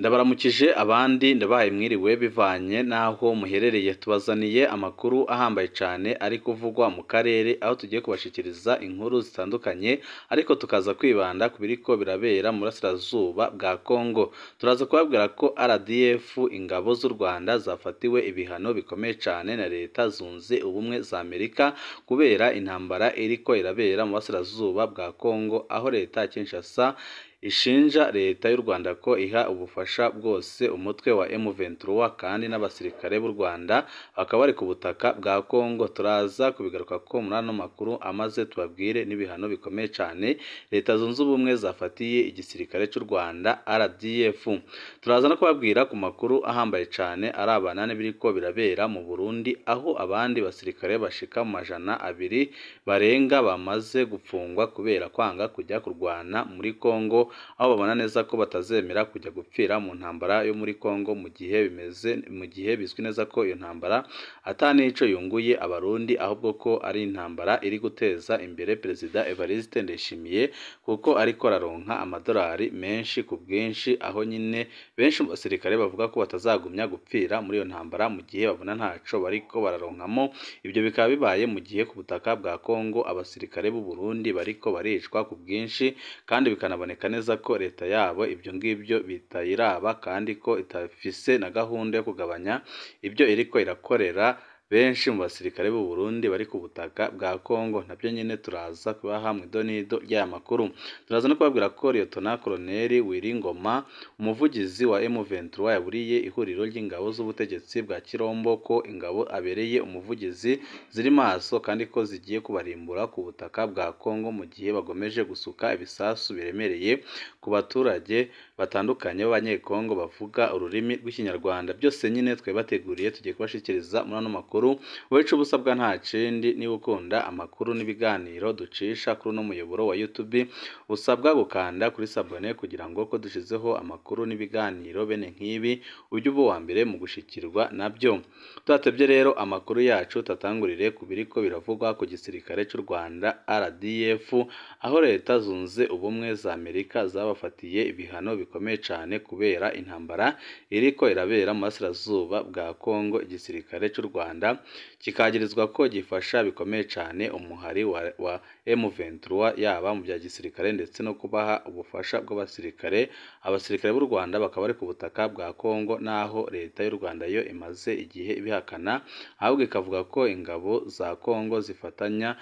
Ndabaramukije abandi ndabahaye mwiriwe bivanye n'aho muherereye, tubazaniye amakuru ahambaye cyane ari kuvugwa mu karere, aho tugiye kubashikiriza inkuru zitandukanye, ariko tukaza kwibanda ku biriko birabera mu burasirazuba bwa Kongo. Turaza kubabwira ko RDF ingabo z'u Rwanda zafatiwe ibihano bikomeye cyane na Leta Zunze Ubumwe za Amerika kubera intambara iriko irabera mu burasirazuba bwa Kongo, aho Leta ya Kinshasa ishinja Leta y'u Rwanda ko iha ubufasha bwose umutwe wa M23 kandi n'abasirikare b'u Rwanda bakaba bari ku butaka bwa Kongo. Turaza kubigaruka ko muri ano makuru amaze tubabwire n'ibihano bikomeye cyane Leta Zunze Ubumwe zafatiye igisirikare cy'u Rwanda RDF. Turaza no kubabwira ku makuru ahambaye cyane arabana n'ibiriko birabera mu Burundi, aho abandi basirikare bashika mu 200 barenga bamaze gupfungwa kubera kwanga kujya kurwana muri Kongo, aho babona neza ko batazemera kujya gupfira mu ntambara yo muri Kongo mu gihe bimeze, mu gihe bizwi neza ko iyo ntambara atanico yunguye Abarundi, ahubwo ko ari intambara iri guteza imbere Perezida Evariste Ndayishimiye, kuko ariko araronka amadolari menshi ku bwinshi, aho nyine benshi mu basirikare bavuga ko batazagumya gupfira muri iyo ntambara mu gihe babona ntaco bariko bararonkamo. Ibyo bikaba bibaye mu gihe ku butaka bwa Kongo abasirikare b'u Burundi bariko baricwa ku bwinshi, kandi bikanaboneka neza ko leta yabo ibyo ngibyo bitayiraba, kandi ko itafise na gahunda yo kugabanya ibyo iriko irakorera benshi mu basirikare b'u Burundi bari ku butaka bwa Kongo. Nabyo nyine turaza kubaha mu idonido ry'aya makuru. Turaza no kubabwira ko Liyetona Koloneli Wiringoma, umuvugizi wa M23, yaburiye ihuriro ry'ingabo z'ubutegetsi bwa Kirombo ko ingabo abereye umuvugizi ziri maso kandi ko zigiye kubarimbura ku butaka bwa Kongo mu gihe bagomeje gusuka ibisasu biremereye ku baturage batandukanye b'Abanyekongo bavuga ururimi rw'Ikinyarwanda. Byose nyine twabateguriye tugiye kubashikiriza muri ano makuru. Wowe ico ubusabwa nta kindi, niba ukunda amakuru n'ibiganiro ducisha kuri uno muyoboro wa YouTube, usabwa gukanda kuri sabone kugira ngo ko dushizeho amakuru n'ibiganiro bene nk'ibi ujye uba uwa mbere mu gushikirwa nabyo. Tudatebye rero amakuru yacu tatangurire ku biriko biravugwa ku gisirikare cy'u Rwanda RDF, aho Leta Zunze Ubumwe za Amerika zabafatiye ibihano bikomeye cyane kubera intambara iriko irabera mu burasirazuba bwa Kongo. Igisirikare cy'u Rwanda kikagirizwa ko gifasha bikomeye cyane umuhari wa M23 yaba mu bya gisirikare ndetse no kubaha ubufasha bw'abasirikare. Abasirikare b'u Rwanda bakaba bari ku butaka bwa Kongo, naho Leta y'u Rwanda yo imaze igihe ibihakana, ahubwo ikavuga ko ingabo za Kongo zifatanya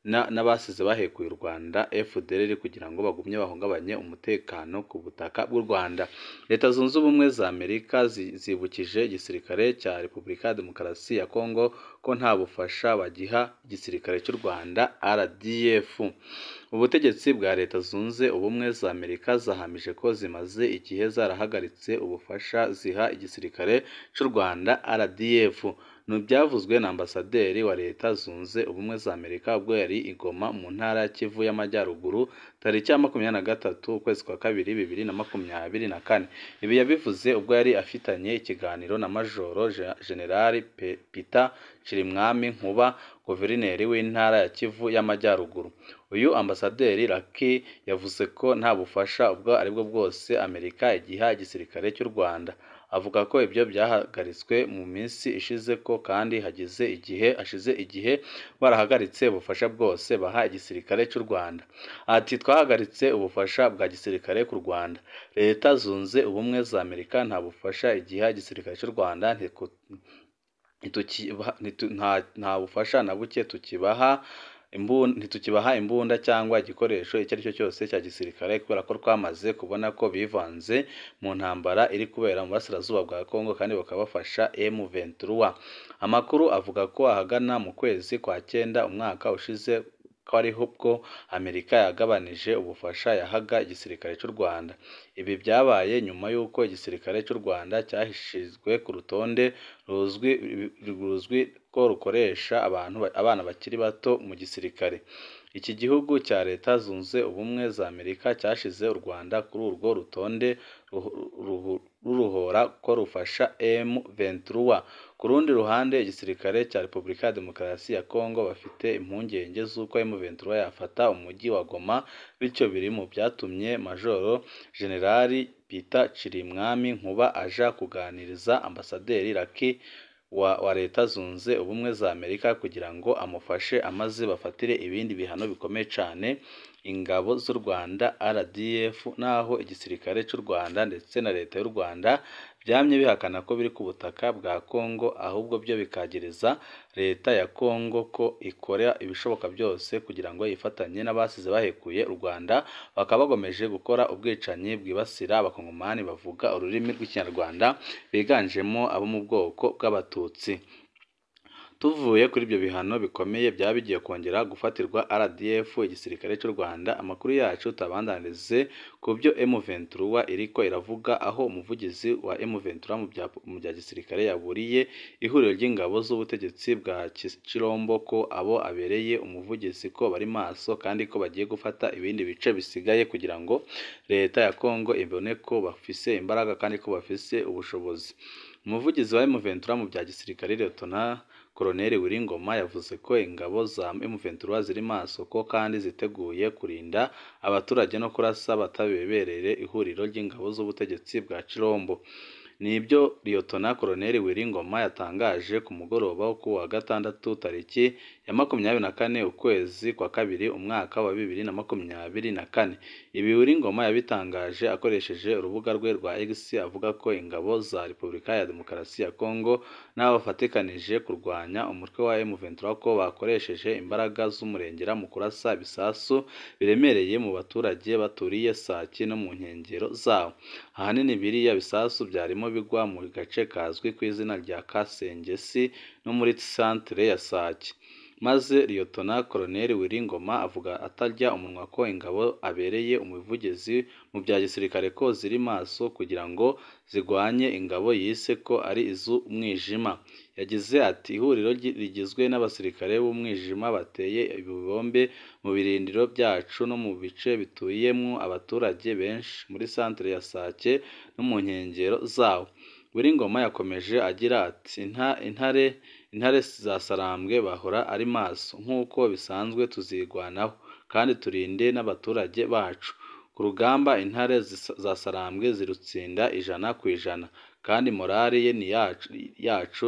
n'abasize bahekuye u Rwanda FDLR kugira ngo bagumye bahungabanye umutekano ku butaka bw'u Rwanda. Leta Zunze Ubumwe za Amerika zibukije igisirikare cya Repubulika ya Demokarasi ya Kongo ko nta bufasha bagiha igisirikare cy'u Rwanda RDF. Ubutegetsi bwa Leta Zunze Ubumwe za Amerika zahamije ko zimaze igihe zarahagaritse ubufasha ziha igisirikare cy'u Rwanda RDF. Ni byavuzwe na Ambasaderi wa Leta Zunze Ubumwe za Amerika ubwo yari i Goma mu ntara ya Kivu y'Amajyaruguru tariki ya 23 ukwezi kwa kabiri 2024. Ibi yabivuze ubwo yari afitanye ikiganiro na Majoro Generali Peter Chirimwami Nkuba, guverineri w'intara ya Kivu y'Amajyaruguru. Uyu Ambasaderi Lucky yavuze ko nta bufasha ubwo aribwo bwose Amerika igiha igisirikare cy'u Rwanda. Avuga ko ibyo byahagaritswe mu minsi ishize, ko kandi hashize igihe barahagaritse ubufasha bwose baha igisirikare cy'u Rwanda. Ati twahagaritse ubufasha bwa gisirikare ku Rwanda. Leta Zunze Ubumwe za Amerika nta bufasha igiha igisirikare cy'u Rwanda, nta bufasha na buke tukibaha, ntitukibaha imbunda cyangwa igikoresho icyo ari cyo cyose cya gisirikare, kubera ko twamaze kubona ko bivanze mu ntambara iri kubera mu burasirazuba bwa Kongo kandi bakabafasha M23. Amakuru avuga ko ahagana mu kwezi kwa 9 umwaka ushize ko ariho bwo Amerika yagabanije ubufasha yahaga igisirikare cy'u Rwanda. Ibi byabaye nyuma y'uko igisirikare cy'u Rwanda cyashyizwe ku rutonde ruzwi ko rukoresha abana bakiri bato mu gisirikare. Iki gihugu cya Leta Zunze Ubumwe za Amerika cyashize u Rwanda kuri urwo rutonde ruruhora ko rufasha M23. Ku rundi ruhande, igisirikare cya Repubulika ya Demokarasi ya Kongo bafite impungenge z'uko M23 yafata umujyi wa Goma, bityo biri mu byatumye Majoro Generali Peter Cirimwami Nkuba aja kuganiriza Ambasaderi Lucky wa Leta Zunze Ubumwe za Amerika kugira ngo amufashe amaze bafatire ibindi bihano bikomeye cyane ingabo z'u Rwanda RDF, naho igisirikare cy'u Rwanda ndetse na Leta y'u Rwanda byamye bihakana ko biri ku butaka bwa Kongo, ahubwo byo bikagereza Leta ya Kongo ko ikora ibishoboka byose kugira ngo yifatanye n'abasize bahekuye u Rwanda, bakaba bagomeje gukora ubwicanyi bwibasira abakongomani bavuga ururimi rw'Ikinyarwanda biganjemo abo mu bwoko bw'Abatutsi. Tuvuye kuri ibyo bihano bikomeye byaba bigiye kongera gufatirwa RDF igisirikare cy'u Rwanda, amakuru yacu tabandanirize ku byo M23 iriko iravuga, aho umuvugizi wa M23 mu bya gisirikare yaburiye ihuriro ry'ingabo z'ubutegetsi bwa Chilombo ko abo abereye umuvugizi ko bari maso kandi ko bagiye gufata ibindi bice bisigaye kugira ngo Leta ya Kongo ibone ko bafise imbaraga kandi ko bafise ubushobozi. Umuvugizi wa M23 mu bya gisirikare Lieutenant Colonel Willy yavuze ko ingabo za M23 ziri maso ko kandi ziteguye kurinda abaturage no kurasa batabeberere ihuriro ry'ingabo z'ubutegetsi bwa Chilombo. Nibyo Lieutenant Colonel Willy Ngoma yatangaje ku mugoroba wo kuwa gatandatu tariki ya 24 ukwezi kwa kabiri umwaka wa 2024. Ibi Willy Ngoma yabitangaje akoresheje urubuga rwe rwa X avuga ko ingabo za Repubulika ya Demokarasi ya Kongo n'abafatikanije kurwanya umutwe wa M23 ko bakoresheje imbaraga z'umurengera mu kurasa ibisasu biremereye mu baturage baturiye Sake no mu nkengero zawo. Ahanini biriya bisasu byarimo bigwa mu gace kazwi ku izina rya Kasengesi no muri centre ya Sake. Maze Lieutenant Colonel Willy Ngoma avuga atarya umunwa ko ingabo abereye umuvugizi mu bya gisirikare ko ziri maso kugira ngo zigwanye ingabo yise ko ari iz'umwijima. Yagize ati ihuriro rigizwe n'abasirikare b'umwijima bateye ibibombe mu birindiro byacu no mu bice bituyemo abaturage benshi muri centre ya Sake no mu nkengero zawo. Willy Ngoma yakomeje agira ati intare za Sarambwe bahora ari maso nk'uko bisanzwe, tuzirwanaho kandi turinde n'abaturage bacu. Ku rugamba intare za Sarambwe zirutsinda 100% kandi morali ye ni yacu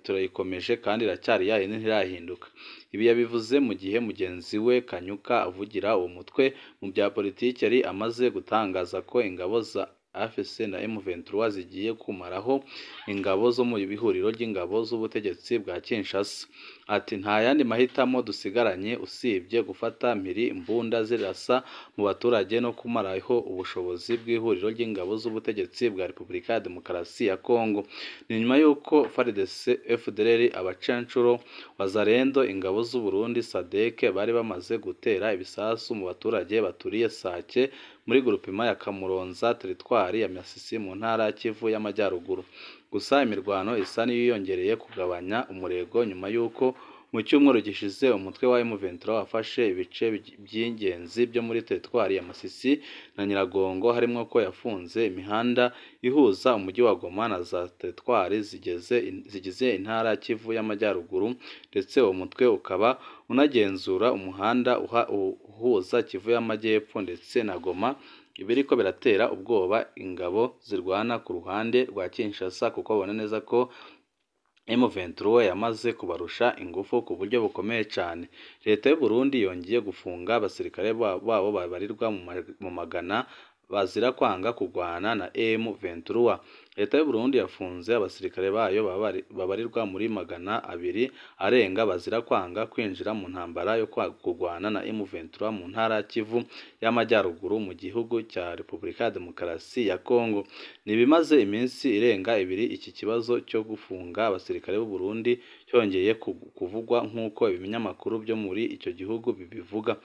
turayikomeje kandi iracyari yayindi ntirahinduka. Ibi yabivuze mu gihe mugenzi we Kanyuka avugira uwo mutwe mu bya politiki yari amaze gutangaza ko ingabo za AFC na M23 zigiye kumaraho ingabo zo mu ihuriro ry'ingabo z'ubutegetsi bwa Kinshasa. Ati nta yandi mahitamo dusigaranye usibye gufata mpiri imbunda zirasa mu baturage no kumaraho ubushobozi bw'ihuriro ry'ingabo z'ubutegetsi bwa Repubulika ya Demokarasi ya Kongo. Ni nyuma y'uko FARDC, FDLR, abacancuro, Wazalendo, ingabo z'u Burundi, SADC bari bamaze gutera ibisasu mu baturage baturiye Sake muri grupema ya Kamuronza, teritwari ya Masisi mu ntara ya Kivu y'Amajyaruguru. Gusa imirwano isa n'iyongereye kugabanya umurego nyuma y'uko mu cyumweru gishize umutwe wa M23 wafashe ibice by'ingenzi byo muri teritwari ya Masisi na Nyiragongo, harimo ko yafunze imihanda ihuza umujyi wa Goma na za teritwari zigize intara ya Kivu y'Amajyaruguru, ndetse uwo mutwe ukaba unagenzura umuhanda uhuza Kivu y'Amajyepfo ndetse na Goma. Ibi ariko biratera ubwoba ingabo zirwana ku ruhande rwa Kinshasa kuko babona neza ko M23 yamaze kubarusha ingufu ku buryo bukomeye cyane. Leta y'u Burundi yongeye gufunga abasirikare babo babarirwa mu magana bazira kwanga kurwana na M23. Leta y'u Burundi yafunze abasirikare bayo babarirwa muri 200 arenga bazira kwanga kwinjira mu ntambara yo kurwana na M23 mu ntara ya Kivu y'Amajyaruguru mu gihugu cya Repubulika ya Demokarasi ya Kongo. Ni bimaze iminsi irenga ibiri iki kibazo cyo gufunga abasirikare b'u Burundi cyongeye kuvugwa nk'uko ibinyamakuru byo muri icyo gihugu bibivuga.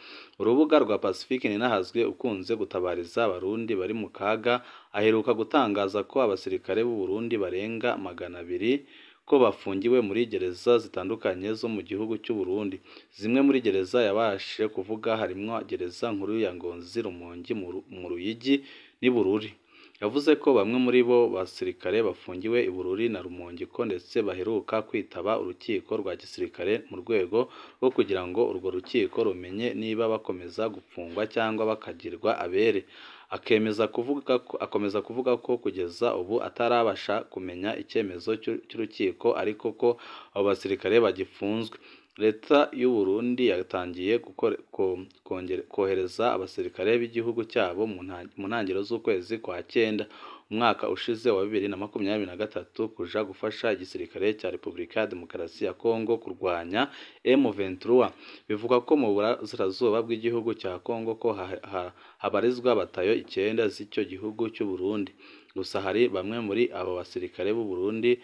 Urubuga rwa Pacifique Ninahazwe ukunze gutabariza Abarundi bari mu kaga aheruka gutangaza ko abasirikare b'u Burundi barenga 200 ko bafungiwe muri gereza zitandukanye zo mu gihugu cy'u Burundi. Zimwe muri gereza yabashije kuvuga harimo gereza nkuru ya Ngozi, Rumongi, mu Ruyigi n'i Bururi. Yavuze ko bamwe muri bo basirikare bafungiwe i Bururi na Rumongi ko ndetse baheruka kwitaba urukiko rwa gisirikare mu rwego rwo kugira ngo urwo rukiko rumenye niba bakomeza gufungwa cyangwa bakagirwa abere. Akomeza kuvuga ko kugeza ubu atarabasha kumenya icyemezo cy'urukiko, ariko ko abo basirikare bagifunzwe. Leta y'u Burundi yatangiye kohereza abasirikare b'igihugu cyabo mu ntangiriro z'ukwezi kwa cyenda umwaka ushize wa 2023 kuja gufasha igisirikare cya Repubulika ya Demokarasi ya Kongo kurwanya M23. Bivugwa ko mu burasirazuba bw'igihugu cya Kongo ko habarizwa batayo 9 z'icyo gihugu cy'u Burundi. Gusa hari bamwe muri abo basirikare b'u Burundi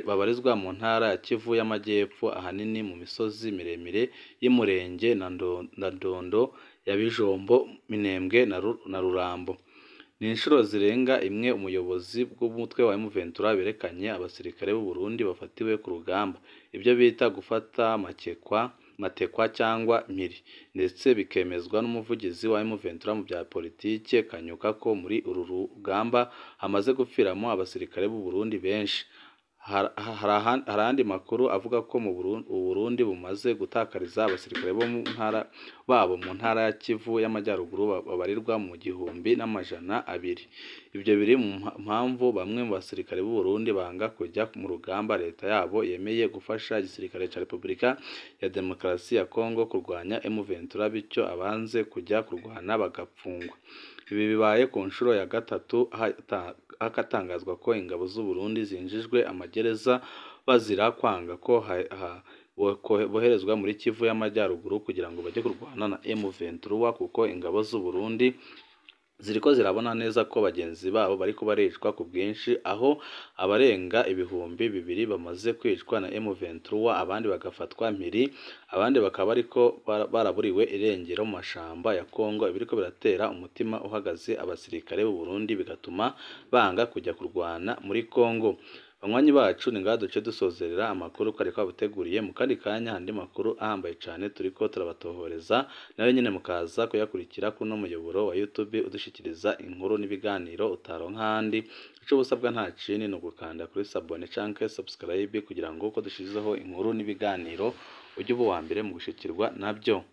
babarizwa mu ntara ya Kivu y'Amajyepfo, ahanini mu misozi miremire y'Umurenge na Ndondo ya Bijombo, Minembwe na Rurambo. Ni inshuro zirenga imwe umuyobozi bw'umutwe wa M23 berekanye abasirikare b'u Burundi bafatiwe ku rugamba, ibyo bita gufata matekwa cyangwa mpiri, ndetse bikemezwa n'umuvugizi wa M23 mu bya politike Kanyuka ko muri uru rugamba hamaze gupfiramo abasirikare b'u Burundi benshi. Hari andi makuru avuga ko u Burundi bumaze gutakariza abasirikare bo mu ntara babo mu ntara ya Kivu y'Amajyaruguru babarirwa mu 1200. Ibyo biri mu mpamvu bamwe mu basirikare b'u Burundi banga kujya mu rugamba leta yabo yemeye gufasha igisirikare cya Repubulika ya Demokarasi ya Kongo kurwanya M23, bityo abanze kujya kurwana bagapfungwa. Ibi bibaye ku nshuro ya gatatu hakatangazwa ko ingabo z'u Burundi zinjijwe amagereza bazira kwanga ko boherezwa muri Kivu y'Amajyaruguru kugira ngo bajye kurwana na M23, kuko ingabo z'u Burundi ziriko zirabona neza ko bagenzi babo bariko baricwa ku bwinshi, aho abarenga 2000 bamaze kwicwa na M23, abandi bagafatwa mpiri, abandi bakaba bariko baraburiwe irengero mu mashamba ya Kongo. Ibiriko biratera umutima uhagaze abasirikare b'u Burundi, bigatuma banga kujya kurwana muri Kongo. Banywanyi bacu, ni ngaha duce dusozerera amakuru twari twabateguriye. Mu kandi kanya andi makuru ahambaye cyane turiko turabatohoreza, nayo nyine mukaza kuyakurikira kuno muyoboro wa YouTube udushikiriza inkuru n'ibiganiro utaronka ahandi. Ico busabwa nta kindi ni ugukanda kuri sabone canke subscribe kugira ngo uko dushizeho inkuru n'ibiganiro ujye uba uwa mbere mu gushikirwa nabyo.